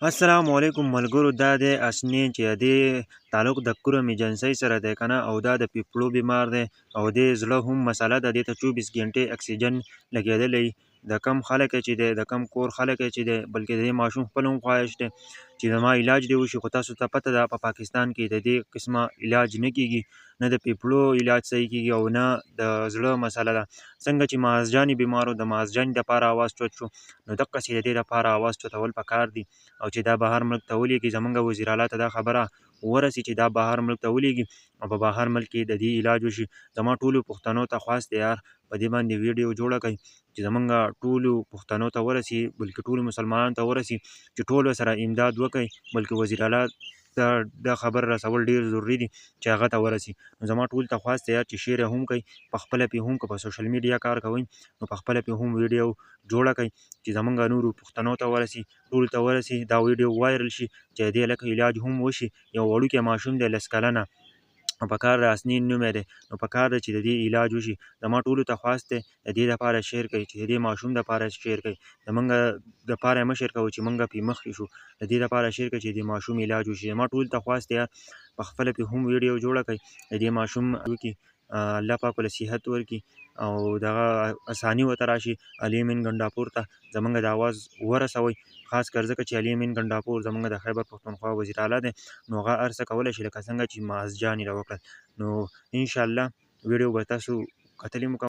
السلام علیکم ملګرو، دا دی اسنین چې د تعلق د کرم ایجنسۍ سره دی کنه، او دا د پیپړو بیمار دی او د زړه هم مسله ده. دې ته 24 ګنټې اکسیجن لګېدلی. د کم خلک چې دی، د کم کور خلک چې دی، بلکې د دې ماشوم خپل هم خواهش دی چې زما علاج دې وشي. خو تاسو ته پته ده په پاکستان کې د دې قسمه علاج نه کیږي، نه د پیپړو علاج صحیح کیږي او نه د زړه مسله ده. څنګه چې معاذ جاني بیمار و، د معاذ جاني دپاره اواز چوت شو، نو دقسې د دې دپاره اواز چوتول پکار دي. او چې دا بهر ملک ته ولیږي، زمونږ وزیر اعلی ته دا خبره ورسي چې دا بهر ملک ته ولیږي او په بهر ملک کې د دې علاج وشي. زما ټولو پښتنو ته خواست دی یار، په دې باندې ویډیو جوړه کړئ چې زمونږ ټولو پښتنو ته ورسي، بلکې ټولو مسلمانانو ته ورسي چې ټولو سره امداد وکړي. بلکې وزیر اعلی ته دا خبر رسول ډېر ضروري دي چې هغه ته ورسي. نو زما ټول ته خواست دی یار چې شیر یې هم کوئ، په خپله پې هم که په سوشل میډیا کار کوئ نو په خپله پې هم ویډیو جوړه کړئ چې زمونږ نورو پښتنو ته ورسي، ټولو ته ورسي، دا ویډیو وایرل شي چې د دې هلک علاج هم وشي. یو وړوکی ماشوم دی 10 کلنه، نو پکار ده، اسنین نومی دی، نو پکار ده چې د دې علاج وشي. زما ټولو ته خواست دی د دې دپاره شیر کړئ، چې د دې ماشوم دپاره شیر کړئ، زمونږ دپاره یې مه شیر کوئ چې مونږ پرې مخکې شو، د دې دپاره شیر کړئ چې د دې ماشوم علاج وشي. زما ټولو ته خواست دی یار په خپله پرې هم ویډیو جوړه کړئ، د دې ماشوم وکړي، الله پاک ورله صحت ورکړي او دغه اساني ورته راشي. علي امین ګنډاپور ته زمونږ د اواز ورسوئ، خاص کر ځکه چې علي امین ګنډاپور زمونږ د خیبر پښتونخوا وزیر اعلی دی، نو هغه هر څه کولی شي لکه څنګه چې معاذ جان یې راوکړل. نو انشاءالله ویډیو به تاسو کتلې مکمل.